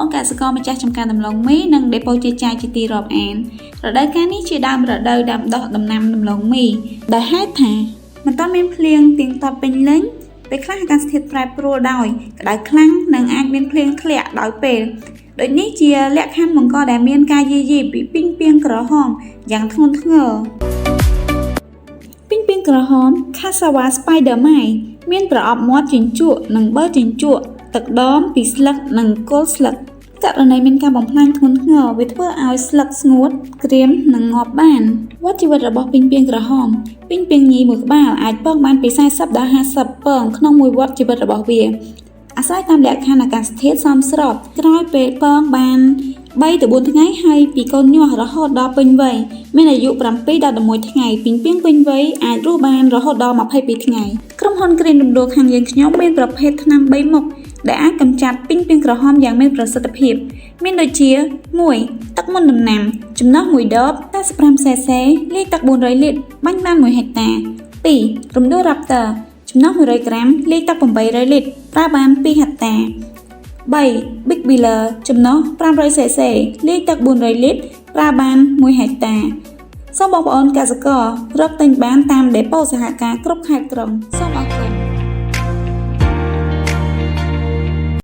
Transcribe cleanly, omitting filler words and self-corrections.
ប្អូនកសិករម្ចាស់ចម្ការដំឡូងមីនិងដេប៉ូជាចាយជាទីរាប់អានរដូវកាលនេះជាដើមរដូវដាំដុះដំណាំដំឡូងមីដោយហេតុថាមិនទាន់មានភ្លៀងទៀងទាត់ពេញលេញពេលខ្លះអាកាសធាតុប្រែប្រួលដោយក្តៅខ្លាំងនិងអាចមានភ្លៀងធ្លាក់ដោយពេលដូចនេះជាលក្ខខណ្ឌបង្កដែលមានការយាយីពីពីងពាងក្រហមយ៉ាងធ្ងន់ធ្ងរពីងពាងក្រហម Cassava Spider Mite មានប្រអប់មាត់ជញ្ជក់និងបឺជញ្ជក់ទឹកដមពីស្លឹកនិងគល់ស្លឹកករណីមានការបំផ្លាញធ្ងន់ធ្ងរវាធ្វើឲ្យស្លឹកស្ងួតក្រៀមនិងងាប់បានវដ្តជីវិតរបស់ពីងពាងក្រហមពីងពាងញីមួយក្បាលអាចពងបានពី40ដល់50ពងក្នុងមួយវដ្តជីវិតរបស់វាអាស្រ័យតាមលក្ខខណ្ឌអាកាសធាតុសមស្របក្រោយពេលពងបាន3ទៅ4ថ្ងៃហើយពីកូនញាស់រហូតដល់ពេញវ័យមានអាយុ7ដល់11ថ្ងៃពីងពាងពេញវ័យអាចរស់បានរហូតដល់22ថ្ងៃក្រុមហ៊ុនគ្រីនរំដួលខាងយើងខ្ញុំមានប្រភេទថ្នាំ3មុខដែលអាចកម្ចាត់ពីងពាងក្រហមយ៉ាងមានប្រសិទ្ធភាពមានដូចជា1ទឹកមុនដំណាំចំណុះ1ដប 45cc លាយទឹក400លីត្របាញ់បាន1ហិកតា2រំដួល Raptor ចំណុះ100ក្រាមលាយទឹក800លីត្រប្រើបាន2ហិកតា3 Big Wheeler ចំណុះ 500cc លាយទឹក400លីត្រប្រើបាន1ហិកតាសូមបងប្អូនកសិកររកទិញបានតាមដេប៉ូសហការគ្រប់ខេត្តក្រុងសូមអរគុណ។